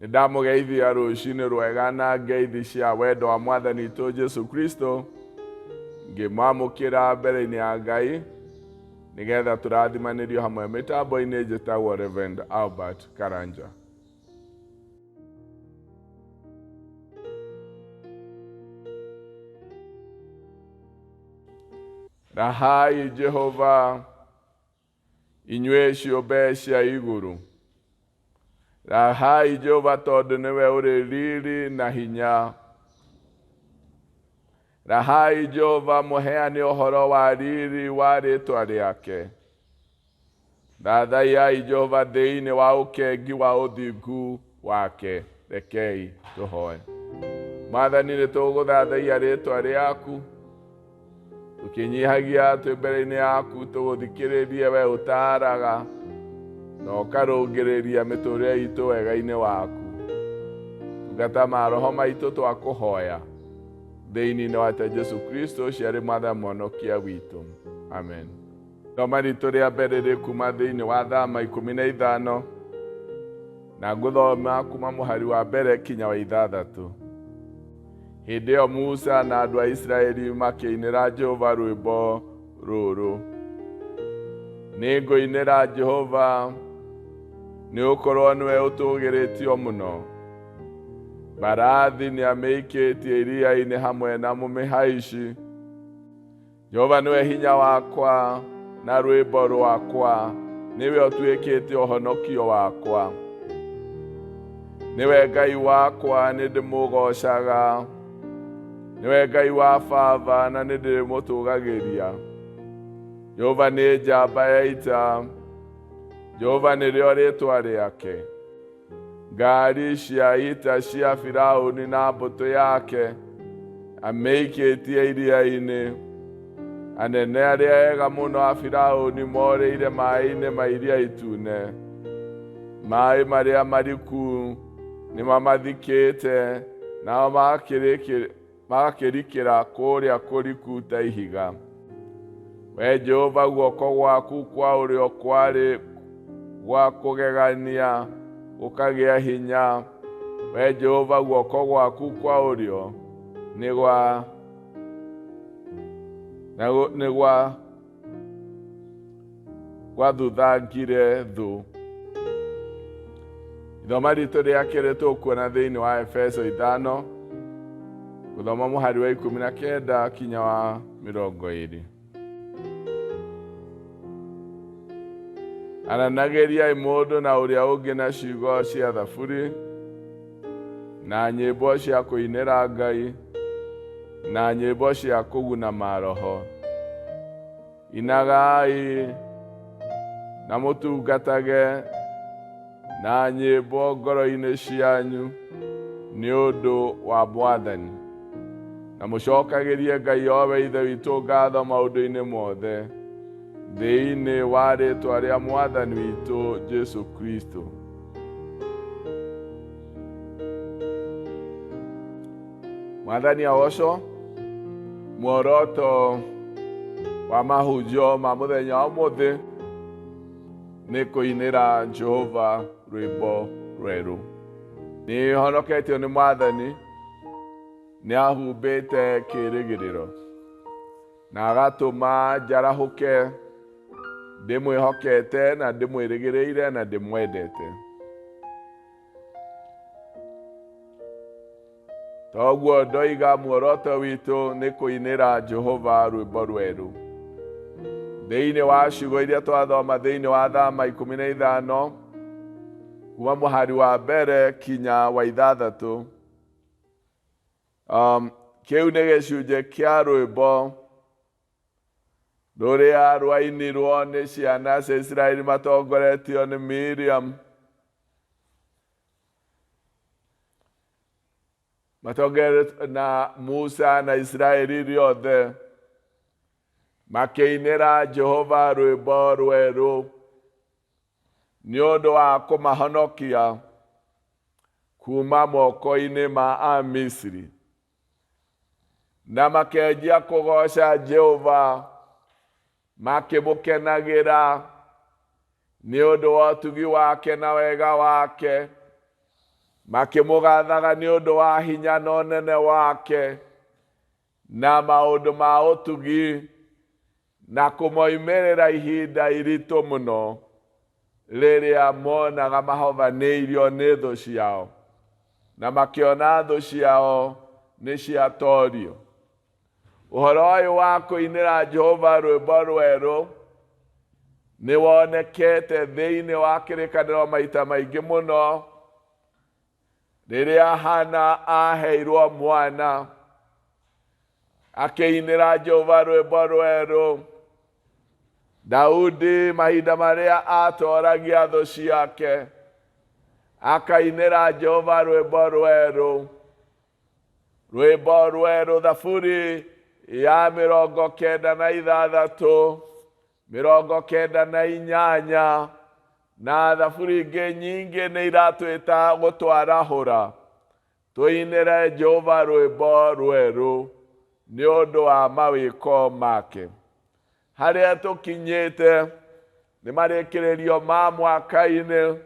Nĩ ndamũgeithia rũcinĩ rwega na ngeithi cia wendo wa Mwathani witũ Jesu Kristo, ngĩmwamũkĩra mbere-inĩ ya Ngai nĩgetha tũrathimanĩrio hamwe mĩtambo-inĩ. Njĩtagwo Reverend Albert Karanja. Rahai Jehova, inyuĩ ciũmbe cia igũrũ. Rahai Jehova tondũ nĩwe ũrĩ riri na hinya. Rahai Jehova mũheane ũhoro wa riri wa rĩtwa rĩake. Thathaiyai Jehova thĩinĩ wa ũkengi wa ũthingu wake. Rekei tũhoe. Mwathani, nĩ tũgũthathaiya rĩtwa rĩaku tũkĩnyihagia twĩ mbere-inĩ yaku, tũgũthikĩrĩrie we ũtaaraga na ũkarũngĩrĩria mĩtũrĩre itũ wega-inĩ waku. Tungata maroho maitũ twakũhoya thĩinĩ wa ta Jesu Kristo ũcio arĩ Mwathani Mũhonokia witũ. Amen. Thoma ritũ rĩa mbere rĩ kuma thĩinĩ wa Thama 15, na ngũthoma kuma mũhari wa mbere kinya wa 6. Hĩndĩ ĩyo Musa na andũ a Isiraeli makĩinĩra Jehova rwĩmbo rũrũ: Nĩ ngũinĩra Jehova, nĩ gũkorwo nĩwe ũtũũgĩrĩtio mũno. Mbarathi nĩamĩikĩtie iria-inĩ hamwe na mũmĩhaici. Jehova nĩwe hinya wakwa na rwĩmbo rwakwa, nĩwe ũtuĩkĩte ũhonokio wakwa. Nĩwe Ngai wakwa, nĩndĩmũgoocaga. Nĩwe Ngai wa baba, na nĩndĩmũtũũgagĩria. Jehova nĩ njamba ya ita, Jehova nĩrĩo rĩĩtwa rĩake. Ngaari cia ita cia Firauni na mbũtũ yake amĩikĩtie iria-inĩ. Anene arĩa ega mũno a Firauni morĩire maĩ-inĩ ma Iria Itune. Maĩ marĩa mariku nĩmamathikĩte, nao magakĩrikĩra kũrĩa kũriku ta ihiga. We Jehova, guoko gwaku kwa ũrĩo kwarĩ gwa kũgegania, gũkagĩa hinya. We Jehova, guoko gwaku kwa ũrĩo nĩ gwa nĩ gwa gwathuthangire thũ. Ithoma ritũ rĩa kerĩ tũkuona thĩinĩ wa Efeso 5, gũthoma mũhari wa 19 kinya wa 20. Aranagĩriai mũndũ na ũrĩa ũngĩ na ciugo cia thaburi na nyĩmbo cia kũinĩra Ngai na nyĩmbo cia kũguna maroho. Inagai na mũtungatage na nyĩmbo ngoro-inĩ cianyu nĩ ũndũ wa Mwathani, na mũcokagĩrie Ngai owe Ithe witũ ngatho maũndũ-inĩ mothe thĩinĩ wa rĩĩtwa rĩa Mwathani witũ Jesu Kristo. Mwathani agocwo. Muoroto wa mahunjio ma mũthenya wa ũmũthĩ nĩ kũinĩra Jehova rwĩmbo rwerũ. Nĩ honoketio nĩ Mwathani, nĩ ahumbĩte kĩĩrĩgĩrĩro na agatũma njarahũke ndĩmwĩhokete na ndĩmwĩrĩgĩrĩire na ndĩmwendete. Toguo ndoiga muoroto witũ nĩ kũinĩra Jehova rwĩmbo rwerũ. Thĩinĩ wa ciugo iria twathoma thĩinĩ wa Thama 15, kuma mũhari wa mbere kinya wa 6, kĩu nĩ gĩcunjĩ kĩa rwĩmbo rũrĩa rwainirwo nĩ ciana cia Isiraeli matongoretio nĩ Miriam, matongoretio na Musa na Isiraeli rĩothe, makĩinĩra Jehova rwĩmbo rwerũ nĩ ũndũ wa kũmahonokia kuma moko-inĩ ma Amisiri, na makenjia kũgooca Jehova makĩmũkenagĩra nĩ ũndũ wa ũtugi wake na wega wake. Makĩmũgathaga nĩ ũndũ wa hinya na ũnene wake na maũndũ ma ũtugi na kũmoimĩrĩra ihinda iritũ mũno rĩrĩa monaga mahobanĩirio nĩ thũ ciao na makĩona thũ ciao nĩ ciatorio. Ũhoro ũyũ wa kũinĩra Jehova rwĩmbo rwerũ nĩ wonekete thĩinĩ wa kĩrĩkanĩro maita maingĩ mũno. Rĩrĩa Hana aheirwo mwana akĩinĩra Jehova rwĩmbo rwerũ. Daudi mahinda marĩa atoragia thũ ciake akainĩra Jehova rwĩmbo rwerũ. Rwĩmbo rwerũ thaburi ya 96, 98 na thaburi ingĩ nyingĩ nĩ iratwĩta gũtwarahũra tũinĩre Jehova rwĩmbo rwerũ nĩ ũndũ wa mawĩko make. Harĩa tũkinyĩte nĩ marĩkĩrĩrio ma mwaka-inĩ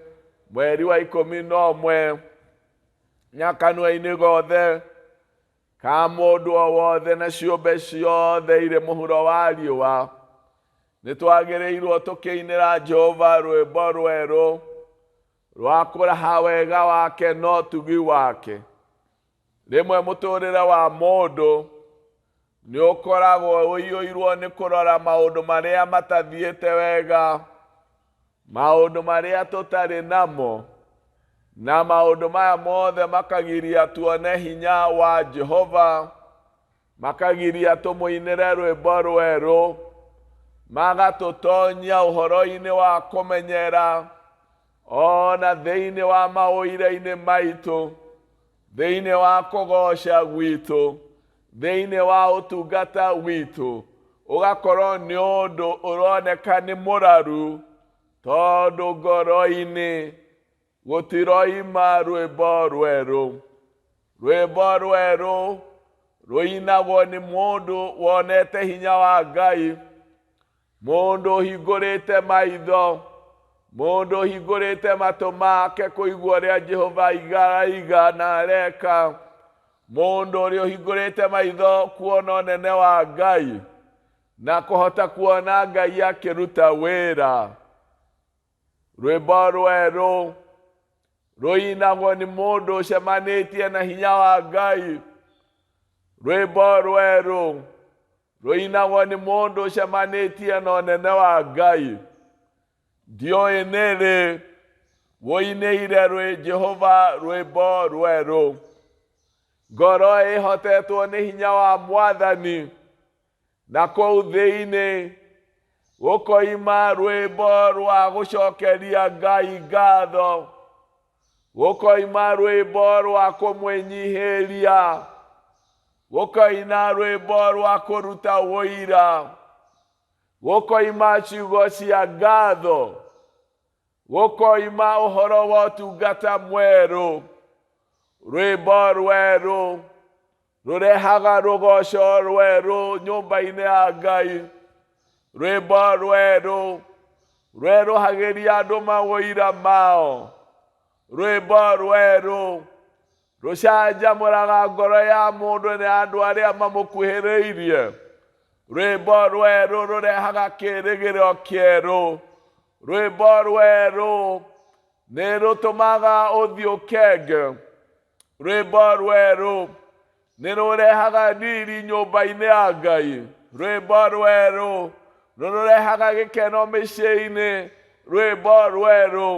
mweri wa 11 nyakanua-inĩ gothe ka mũndũ o wothe na ciũmbe ciothe irĩ mũhuro wa riũa. Nĩ twagĩrĩirwo tũkĩinĩra Jehova rwĩmbo rwerũ rwa kũraha wega wake na ũtugi wake. Rĩmwe mũtũrĩre wa mũndũ nĩ ũkoragwo ũiyũirwo nĩ kũrora maũndũ marĩa matathiĩte wega, maũndũ marĩa tũtarĩ namo, na maũndũ maya mothe makagiria tuone hinya wa Jehova, makagiria tũmũinĩre rwĩmbo rwerũ, magatũtonyia ũhoro-inĩ wa kũmenyera ona thĩinĩ wa maũira-inĩ maitũ, thĩinĩ wa kũgoca gwitũ, thĩinĩ wa ũtungata witũ, ũgakorwo nĩ ũndũ ũroneka nĩ mũraru, tondũ ngoro-inĩ gũtiroima rwĩmbo rwerũ. Rwĩmbo rwerũ rũinagwo nĩ mũndũ wonete hinya wa Ngai, mũndũ ũhingũrĩte maitho, mũndũ ũhingũrĩte matũ make kũigua ũrĩa Jehova araiga na areka, mũndũ ũrĩa ũhingũrĩte maitho kuona ũnene wa Ngai na kũhota kuona Ngai akĩruta wĩra. Rwĩmbo rwerũ rũinagwo nĩ mũndũ ũcemanĩtie na hinya wa Ngai. Rwĩmbo rwerũ rũinagwo nĩ mũndũ ũcemanĩtie na ũnene wa Ngai. Ndiũĩ nĩrĩ wũinĩire rwĩ Jehova rwĩmbo rwerũ. Ngoro ĩhotetwo nĩ hinya wa Mwathani, na kũu thĩinĩ gũkoima rwĩmbo rwa gũcokeria Ngai ngatho, gũkoima rwĩmbo rwa kũmwĩnyihĩria, gũkoina rwĩmbo rwa kũruta ũira, gũkoima ciugo cia ngatho, gũkoima ũhoro wa ũtungata mwerũ. Rwĩmbo rwerũ rũrehaga rũgoco rwerũ nyũmba-inĩ ya Ngai. Rwĩmbo rwerũ rwerũhagĩria andũ maũira mao. Rwĩmbo rwerũ rũcanjamũraga ngoro ya mũndũ na andũ arĩa mamũkuhĩrĩirie. Rwĩmbo rwerũ rũrehaga kĩĩrĩgĩrĩro kĩerũ. Rwĩmbo rwerũ nĩ rũtũmaga ũthiũ kenge. Rwĩmbo rwerũ nĩ rũrehaga riri nyũmba-inĩ ya Ngai. Rwĩmbo rwerũ rũrehaga gĩkeno mĩciĩ-inĩ. Rwĩmbo rwerũ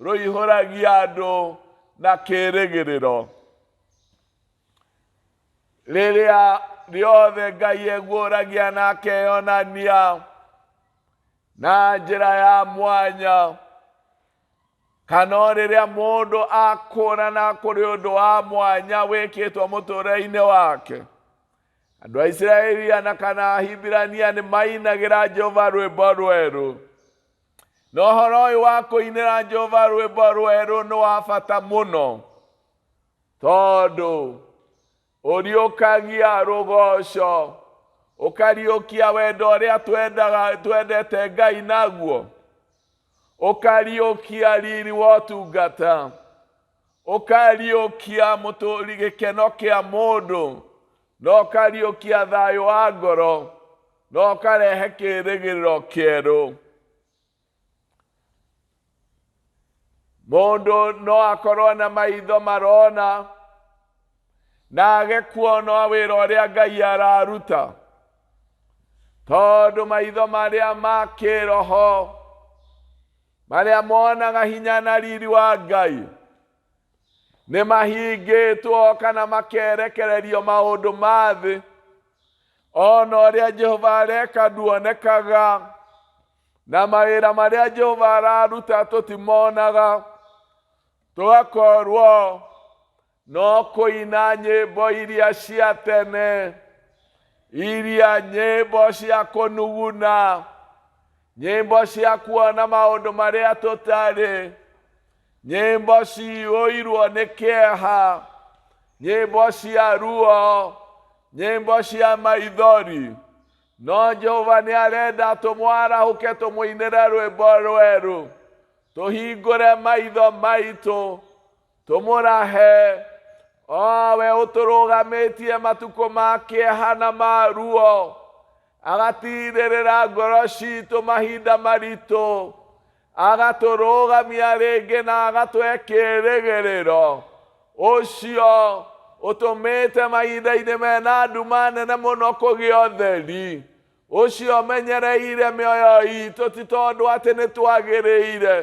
rũihũragia andũ na kĩĩrĩgĩrĩro. Rĩrĩa rĩothe Ngai eguũragia na akeyonania na njĩra ya mwanya, kana o rĩrĩa mũndũ akũrana kũrĩ ũndũ wa mwanya wĩkĩtwo mũtũũrĩre-inĩ wake, andũ a Isiraeli ana kana Ahibirania nĩ mainagĩra Jehova rwĩmbo rwerũ. Na ũhoro ũyũ wa kũinĩra Jehova rwĩmbo rwerũ nĩ wa bata mũno, tondũ ũriũkagia rũgoco, ũkariũkia wendo ũrĩa twendete Ngai naguo, ũkariũkia riri wa ũtungata, Ũkariũkia mũtũri gĩkeno kĩa mũndũ, na ũkariũkia thayũ wa ngoro, na ũkarehe kĩĩrĩgĩrĩro kĩerũ. Mũndũ no akorwo na maitho marona na age kuona wĩra ũrĩa Ngai araruta, tondũ maitho marĩa ma kĩroho marĩa monaga hinya na riri wa Ngai nĩ mahingĩtwo kana makerekererio maũndũ ma thĩ. Ona ũrĩa Jehova areka nduonekaga, na mawĩra marĩa Jehova araruta tũtimonaga. Tũgakorwo no kũina nyĩmbo iria cia tene, iria nyĩmbo cia kũnuguna, nyĩmbo cia kuona maũndũ marĩa tũtarĩ, nyĩmbo ciyũirwo nĩ kĩeha, nyĩmbo cia ruo, nyĩmbo cia maithori. No Jehova nĩ arenda tũmwarahũke, tũmũinĩre rwĩmbo rwerũ, tũhingũre maitho maitũ, tũmũrahe owe ũtũrũgamĩtie matukũ ma kĩeha na ma ruo, agatirĩrĩra ngoro citũ mahinda maritũ, agatũrũgamia rĩngĩ na agatũhe kĩĩrĩgĩrĩro. Ũcio ũtũmĩte mahinda-inĩ mena nduma nene mũno kũgĩa ũtheri, ũcio menyereire mĩoyo itũ ti tondũ atĩ nĩ twagĩrĩire,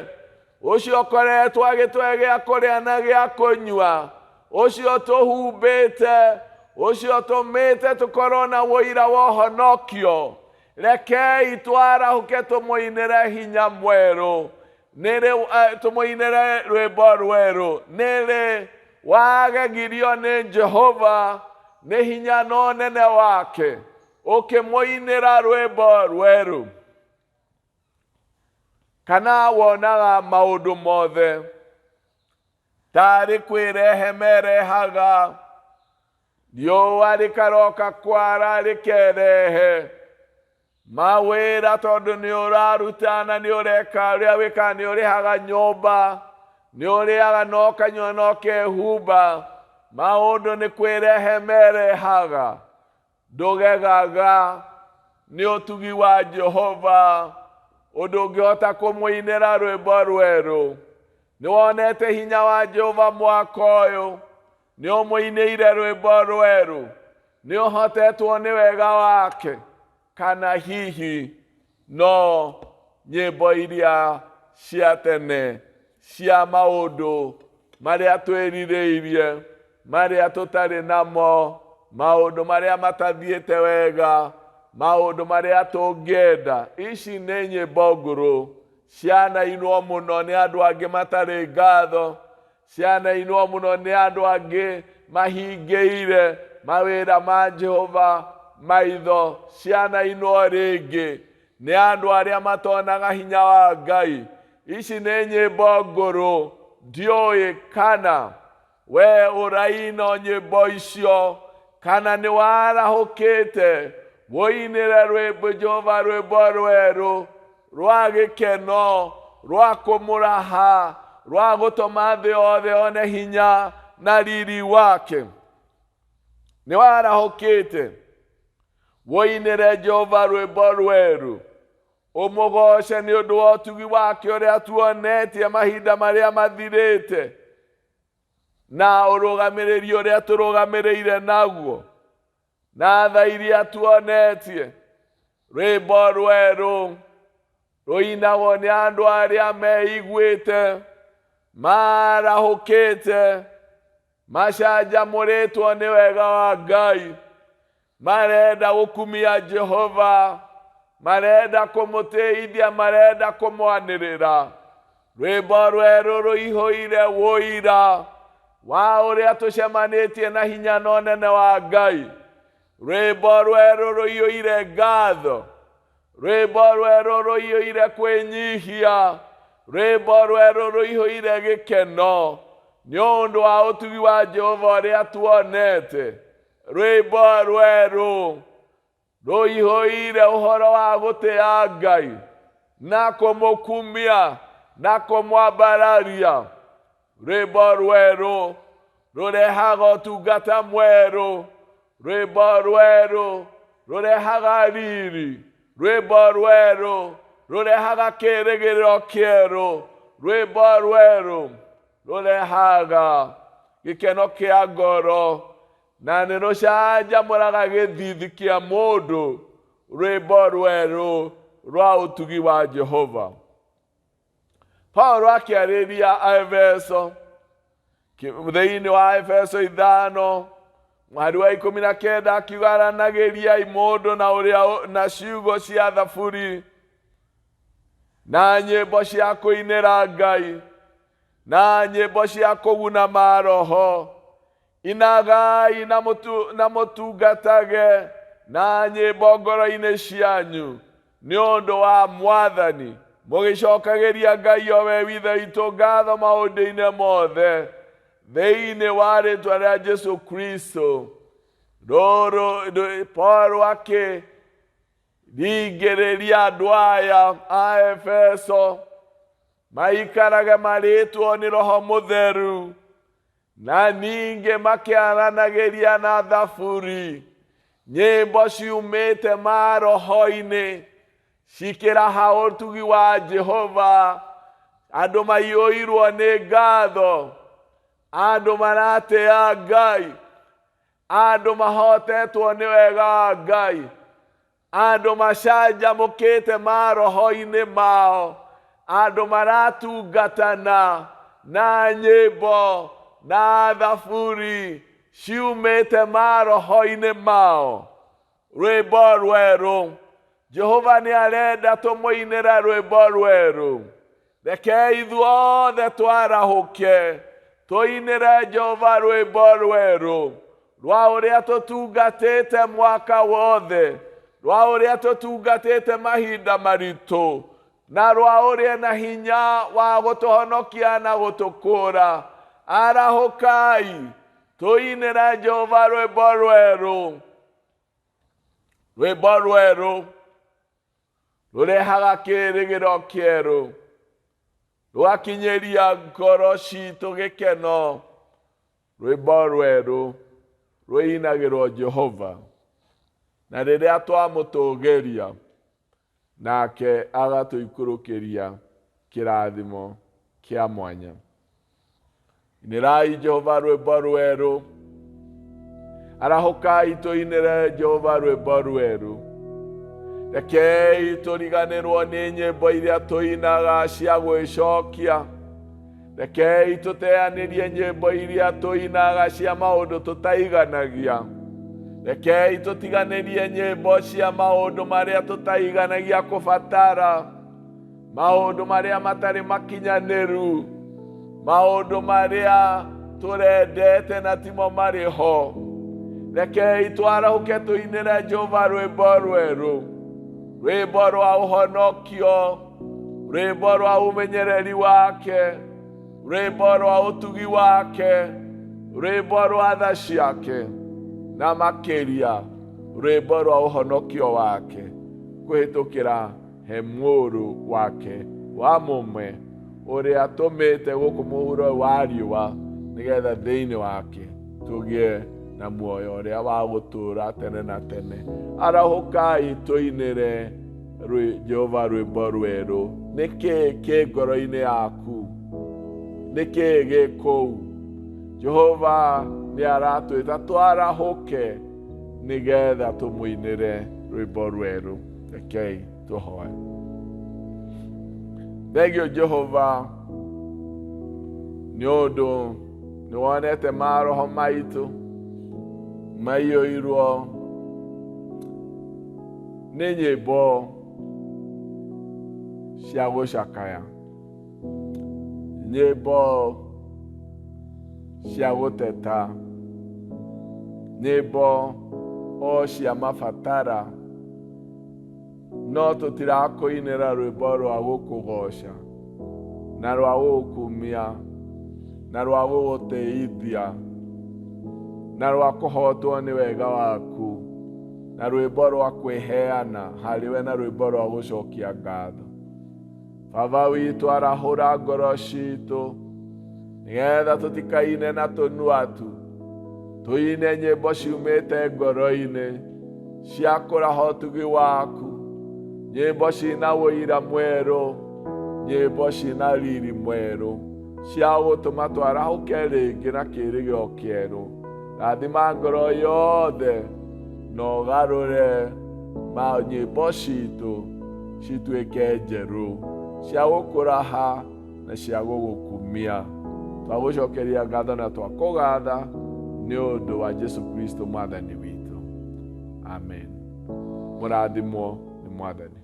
ũcio ũkoretwo agĩtũhe gĩa kũrĩa na gĩa kũnyua, ũcio tũhumbĩte, ũcio tũmĩte tũkorwo na wũira wa ũhonokio. Rekei twarahũke tũmũinĩre hinya mwerũ, nĩrĩ tũmũinĩre rwĩmbo rwerũ. Nĩrĩ wagegirio nĩ Jehova nĩ hinya na ũnene wake, ũkĩmũinĩra rwĩmbo rwerũ? Kana wonaga maũndũ mothe tarĩ kwĩrehe merehaga, riũa rĩkaroka kwara rĩkerehe mawĩra, tondũ nĩ ũraruta na nĩ ũreka ũrĩa wĩkaga, nĩ ũrĩhaga nyũmba, nĩ ũrĩaga na ũkanyua na ũkehumba, maũndũ nĩ kwĩrehe merehaga. Ndũgegaga nĩ ũtugi wa Jehova, ũndũ ũngĩhota kũmũinĩra rwĩmbo rwerũ. Nĩ wonete hinya wa Jehova mwaka ũyũ, nĩ ũmũinĩire rwĩmbo rwerũ, nĩ ũhotetwo nĩ wega wake. Kana hihi no nyĩmbo iria cia tene cia maũndũ marĩa twĩrirĩirie, marĩa tũtarĩ namo, maũndũ marĩa matathiĩte wega, maũndũ marĩa tũngĩenda. Ici nĩ nyĩmbo ngũrũ cianainwo mũno nĩ andũ angĩ matarĩ ngatho, cianainwo mũno nĩ andũ angĩ mahingĩire mawĩra ma Jehova maitho, cianainwo rĩngĩ nĩ andũ arĩa matonaga hinya wa Ngai. Ici nĩ nyĩmbo ngũrũ, ndiũĩ kana we ũraina nyĩmbo icio, kana nĩ warahũkĩte wũinĩre rwĩmbo Jehova rwĩmbo rwerũ rwa gĩkeno, rwa kũmũraha, rwa gũtũma thĩ yothe yone hinya na riri wake. Nĩ warahũkĩte wũinĩre Jehova rwĩmbo rwerũ, ũmũgoce nĩ ũndũ wa ũtugi wake ũrĩa tuonetie mahinda marĩa mathirĩte, na ũrũgamĩrĩri ũrĩa tũrũgamĩrĩire naguo, na tha iria tuonetie. Rwĩmbo rwerũ rũinagwo nĩ andũ arĩa meiguĩte, marahũkĩte, macanjamũrĩtwo nĩ wega wa Ngai, marenda gũkumia Jehova, marenda kũmũtĩithia, marenda kũmwanĩrĩra. Rwĩmbo rwerũ rũihũire wũira wa ũrĩa tũcemanĩtie na hinya na ũnene wa Ngai. Rwĩmbo rwerũ rũiyũire ngatho, rwĩmbo rwerũ rũiyũire kwĩnyihia, rwĩmbo rwerũ rũiyũire gĩkeno nĩ ũndũ wa ũtugi wa Jehova ũrĩa tuonete. Rwĩmbo rwerũ rũihũire ũhoro wa gũtĩa Ngai na kũmũkumia na kũmwambararia. Rwĩmbo rwerũ rũrehaga ũtungata mwerũ. Rwĩmbo rwerũ rũrehaga riri. Rwĩmbo rwerũ rũrehaga kĩĩrĩgĩrĩro kĩerũ. Rwĩmbo rwerũ rũrehaga gĩkeno kĩa ngoro na nĩ rũcanjamũraga gĩthithi kĩa mũndũ. Rwĩmbo rwerũ rwa ũtugi wa Jehova. Paulo akĩarĩria Aefeso thĩinĩ wa Efeso 5 mweri wa 19, akiuga aranagĩriai mũndũ na ũrĩa na ciugo cia thaburi na nyĩmbo cia kũinĩra Ngai na nyĩmbo cia kũguna maroho. Inagai na mũtungatage na nyĩmbo ngoro-inĩ cianyu nĩ ũndũ wa Mwathani, mũgĩcokagĩria Ngai o we Ithe witũ ngatho maũndũ-inĩ mothe thĩinĩ wa rĩtwa rĩa Jesu Kristo. Rũrũ Paulo akĩringĩrĩria andũ aya a Efeso maikarage marĩtwo nĩ Roho Mũtheru na ningĩ makĩaranagĩria na thaburi, nyĩmbo ciumĩte maroho-inĩ cikĩraha ũtugi wa Jehova. Andũ maiyũirwo nĩ ngatho, andũ maratĩa Ngai, andũ mahotetwo nĩ wega wa Ngai, andũ macanjamũkĩte maroho-inĩ mao, andũ maratungatana na nyĩmbo na thaburi ciumĩte maroho-inĩ mao. Rwĩmbo rwerũ, Jehova nĩ arenda tũmũinĩre rwĩmbo rwerũ. Rekei ithuothe twarahũke tũinĩre Jehova rwĩmbo rwerũ rwa ũrĩa tũtungatĩte mwaka wothe, rwa ũrĩa tũtungatĩte mahinda maritũ, na rwa ũrĩa na hinya wa gũtũhonokia na gũtũkũra. Arahũkai tũinĩre Jehova rwĩmbo rwerũ. Rwĩmbo rwerũ rũrehaga kĩĩrĩgĩrĩro kĩerũ, rũgakinyĩria ngoro citũ gĩkeno. Rwĩmbo rwerũ rũinagĩrwo Jehova, na rĩrĩa twamũtũgĩria nake agatũikũrũkĩria kĩrathimo kĩa mwanya. Inĩrai Jehova rwĩmbo rwerũ, arahũkai tũinĩre Jehova rwĩmbo rwerũ. Rekei tũriganĩrwo nĩ nyĩmbo iria tũinaga cia gwĩcokia. Rekei tũteanĩrie nyĩmbo iria tũinaga cia maũndũ tũtaiganagia. Rekei tũtiganĩrie nyĩmbo cia maũndũ marĩa tũtaiganagia kũbatara, maũndũ marĩa matarĩ makinyanĩru, maũndũ marĩa tũrendete na timo marĩ ho. Rekei twarahũke tũinĩre Jehova rwĩmbo rwerũ, rwĩmbo rwa ũhonokio, rwĩmbo rwa ũmenyereri wake, rwĩmbo rwa ũtugi wake, rwĩmbo rwa tha ciake, na makĩria rwĩmbo rwa ũhonokio wake kũhĩtũkĩra he mũrũ wake wa mũmwe ũrĩa atũmĩte gũkũ mũhuro wa riũa, nĩgetha thĩinĩ wake tũgĩe na muoyo ũrĩa wa gũtũũra tene na tene. Arahũkai tũinĩre Jehova rwĩmbo rwerũ. Nĩkĩĩ kĩ ngoro-inĩ yaku? Nĩkĩĩ gĩ kũu? Jehova nĩ aratwĩta twarahũke nĩgetha tũmũinĩre rwĩmbo rwerũ. Rekei tũhoe. Thengio Jehova nĩ ũndũ nĩ wonete maroho maitũ maiyũirwo nĩ nyĩmbo cia gũcakaya, nyĩmbo cia gũteta, nyĩmbo o cia mabatara, no tũtirakũinĩra rwĩmbo rwa gũkũgoca na rwa gũgũkumia na rwa gũgũtĩithia na rwa kũhotwo nĩ wega waku, na rwĩmbo rwa kwĩheana harĩwe, na rwĩmbo rwa gũcokia ngatho. Baba witũ, arahũra ngoro citũ. Nĩgetha tũtikaine na tũnua tu, tũine nyĩmbo ciumĩte ngoro-inĩ cia kũraha ũtugi waku, nyĩmbo cina ũira mwerũ, nyĩmbo cina riri mwerũ cia gũtũma twarahũke rĩngĩ na kĩĩrĩgĩrĩro kĩerũ. Rathima ngoro yothe na ũgarũre ma nyĩmbo citũ cituĩke njerũ cia gũkũraha na cia gũgũkumia. Twagũcokeria ngatho na twakũgatha nĩ ũndũ wa Jesu Kristo mwathani witũ. Amen. Mũrathimwo nĩ mwathani.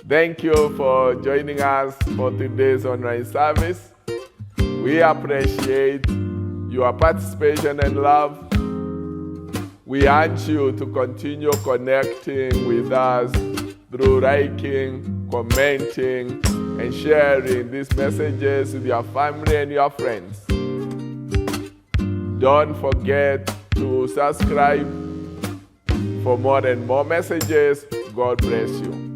Thank you for joining us for today's online service. We appreciate your participation and love. We urge you to continue connecting with us through liking, commenting, and sharing these messages with your family and your friends. Don't forget to subscribe for more and more messages. God bless you.